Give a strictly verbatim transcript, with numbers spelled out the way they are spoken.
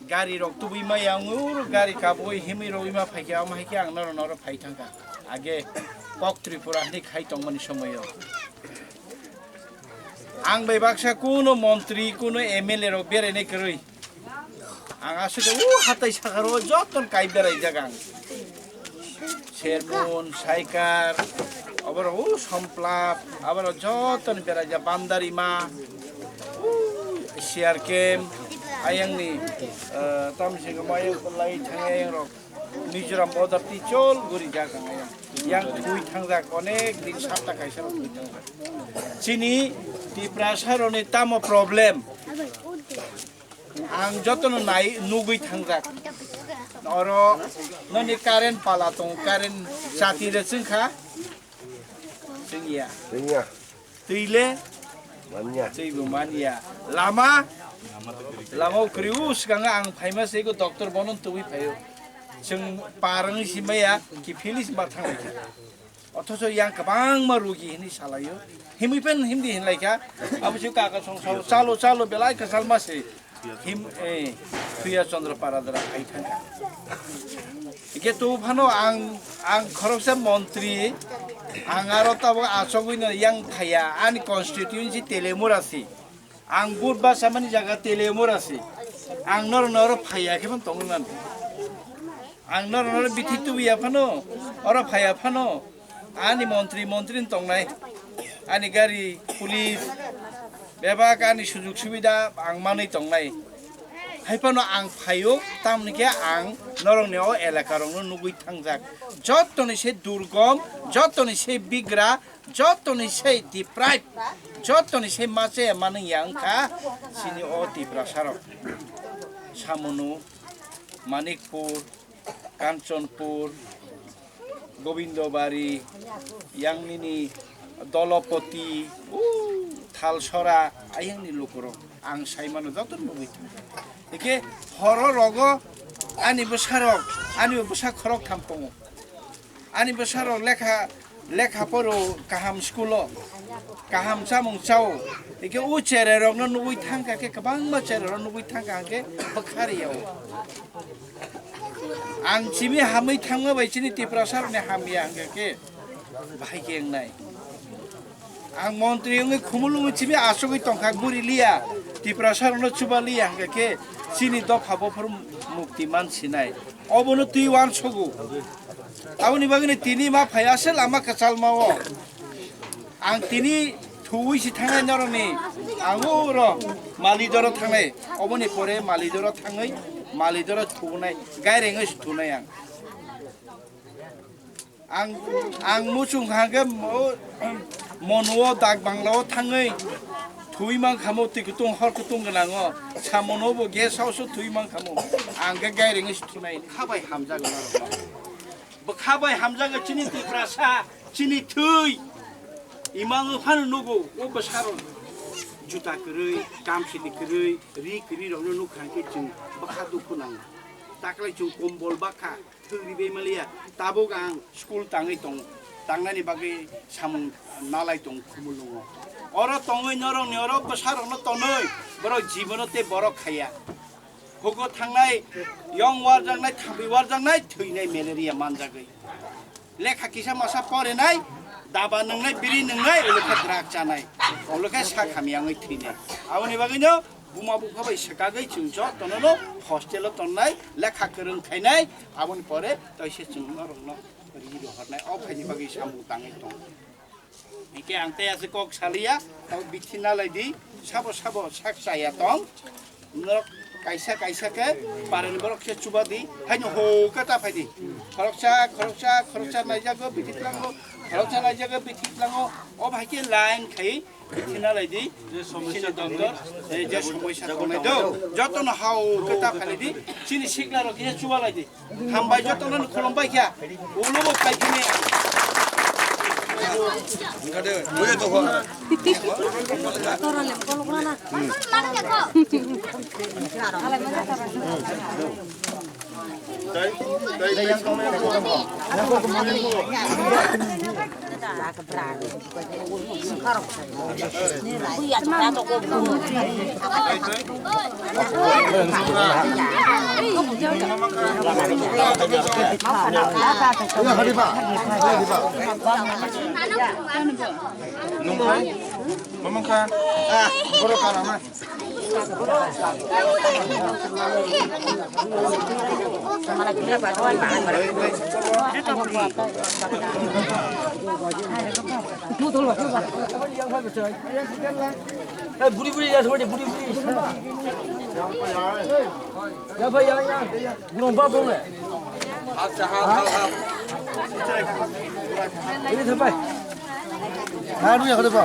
Gari rok tubui maya wngwi uro gari kabui himwi rogwi ma phaikha, omo hai khe ang norok norok phai thangkha. Age kok Tripura hinwi khai tongmani somoio. Ang bai baksa kuno montri, kuno M L A rok berainai kwrwi. Ang aswk o hatai sakaro joton kai beraijak ang. Sermon, Saikar, oborok o Somplap, aborok joton beraijak Bandarima, o C R camp, ayangni, eh, tamsingkhe ayang kwlai thangwi ayang rok. Mizoram border tichol guri jak ang yang. Yang thui thangjak onek din sapta kaisa rok thui thangjak. Chini Tiprasa rokni tamo problem? Ang jotono nai nugui thangjak. Oro noni current pala tong, current chati de chwngkha. Chwngya. Chwngya. Twi le? Manya. Twibo manya. Lama? Lama o kwrwi o swkango ang phaima se ego doctor bono tubui phaio. Chwng par wngwi si maya, kiphilwi si ma thanglaikha. Othocho yang kwbangma rugi hinwi salaio. Himwi pen himdi hinlaikha. Abo se kaka song salo, chalo, chalo, belai kwchal ma se. Him, eh, Thuya Chandra Paradara hai thangkha. Hingke tu phano ang, ang khoroksa montri, ang aro tabuk achogwi no yang thaya, ani constituency Telemura si. Ang vote basamani jaga Telemura si. Ang noro noro phaya khe phano tongwi mano. Ang noro noro bithi tubuya phano, oro phaya phano. Ani montri, montri ni tongnai, ani gari, police, bebak ani sujug subida ang manwi tongnai. Hai phano ang phaio, tamni khe ang norokni o elaka rokno nugwi thangjak. Jotoni se durgom, jotoni se bigra, jotoni se deprive, jotoni se ma chaya manwi ya wngkha chini o Tiprasa rok. Samunu, Manikpur, Kanchanpur, Gobindobari, yang nini Dolopoti, u, Thalsora, ayang ni lukurok ang sai mano joto nugwi thango. Hingke horo rogo ani bwsarok, ani bwsa khorok tham tongo. Ani bwsarok lekha, lekha poro kaham school o, kaham chamung chao. Hingke u cherai rokno nugwi thangkha khe, kwbangma cherai rok nugwi thangkha hingke bwkha riyao. Ang chimi hamwi thangma bai chini Tiprasa rokni hamya hingka khe bahai khe wngnai. Ang montri wngwi khumulwngwi chimi asugwi tongkha guri liya, Tiprasa rokno chuba liya hingka khe chini dopha bophor mukti man sinai. Obono twi uansogo. Aboni bagwino tini ma phai aswk lama kwchalma o. Ang tini thuwi si thangnai norokni, ang uro Malidoro thangnai, oboni pore Malidoro thangwi Malidoro thunai, gairengwi si thunai ang. Ang, ang muchung hangke mo-, monuo dak banglao thangwi thuwi mankha mo twi kutung hor kutung gwnango, samono bo guest house o thuwi mankha mo, ang khe gairengwi si thunai, khabai hamjak norokno. Bwkha bai hamjago chini Tiprasa, chini thwi. Imango phano nugo, o bwsarok juta kwrwi, kamsili kwrwi, ri kwrwi rokno nukha hwnkhe chwng bwkha dukhu nango. Taklai chwng kombol bakha, thwi ribai maliya. Tabuk ang school tangwi tongo, tangnani bagwi samung nalai tongo Khumulwngo. Oro tongwi norokni oro bwsarokno tonwi, borok jibono tei borok khaiya. Hugo thangnai, yong warjaknai, thambi warjaknai, thwinai malaria manjagwi. Lekha kisa masa porinai, daba nwngnai, biri nwngnai, ulo khe drug chanai, ulo khe sak hamya wngwi thwinai. Aboni bagwino buma bupha bai swkagwi chwng jotono no hostel o tonnai, lekha kwrwng khainai, aboni pore toise chwng norokno ri rohornai, o phaini bagwi samung tangwi tongo. Hingke ang tei aswk kok saliya, tamo bithi nalai di, sabo sabo sak chaya tong. Norok kaisa kaisa khe parani borok khe chuba di, haino ho khe ta phai di. Khoroksa, khoroksa, khoroksa naijago bithi tlango, khoroksa naijago bithi tlango, o bahai khe line khai bithi nalai di. Chini dondor, eh, je somoi sa tongnai do, jotono hao khe ta phai di, chini sikla rok khe chuba lai di. Hambai jotono khulumbai kha. Ulo bo phai khini. Mamang kha. Ah, borok kana ma. Hey, buri buri ya, buri buri. Ya bhai, ya, ya. Gulong ba gulong le. Ini sampai. Anu ya, kata ba.